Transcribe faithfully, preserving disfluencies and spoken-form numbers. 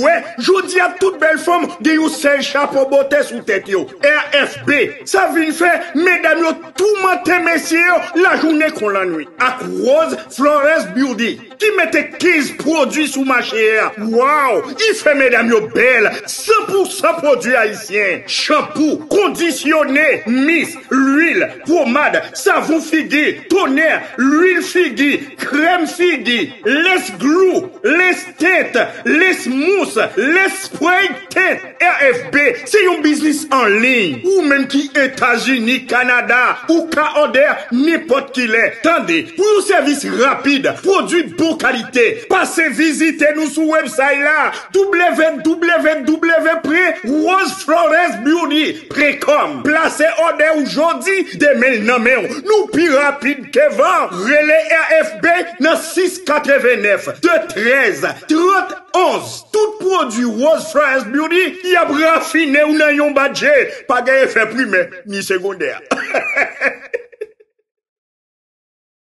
Wè, jodi a tout bèl fanm gen yon sèl chapo bòtè sou tèt yo. R F B, sa vin fè medam yo toumante mesye yo lajounen kon lannwit. Ak Rose Flores Beauty, ki mete kenz pwodui sou mache a. Waw, li fè medam yo bèl, san pou san pwodui ayisyen. Chanpou, kondisyone, mis, lwil, pomad, savon figi, tonè, lwil figi, krèm figi, lens glou, lens tint, lens mous, lens spray tint. R F B se yon biznis an liy. Ou menm ki Etazini, Kanada, ou ka òdè nenpòt ki lè. Tande, pou yon sèvis rapid, pwodui bon kalite, pase vizite nou sou website la, w w w pwen rose flores beauty pwen com. Plase òdè ou jodi, demen l nan men w. Nou pi rapid ke van. Rele R F B nan sis katrevennnèf, de trèz, trant, onz. Tout pwodui Rose Flores Beauty, y ap rafine w nan yon badje. Pa gen efè primè ni segondè.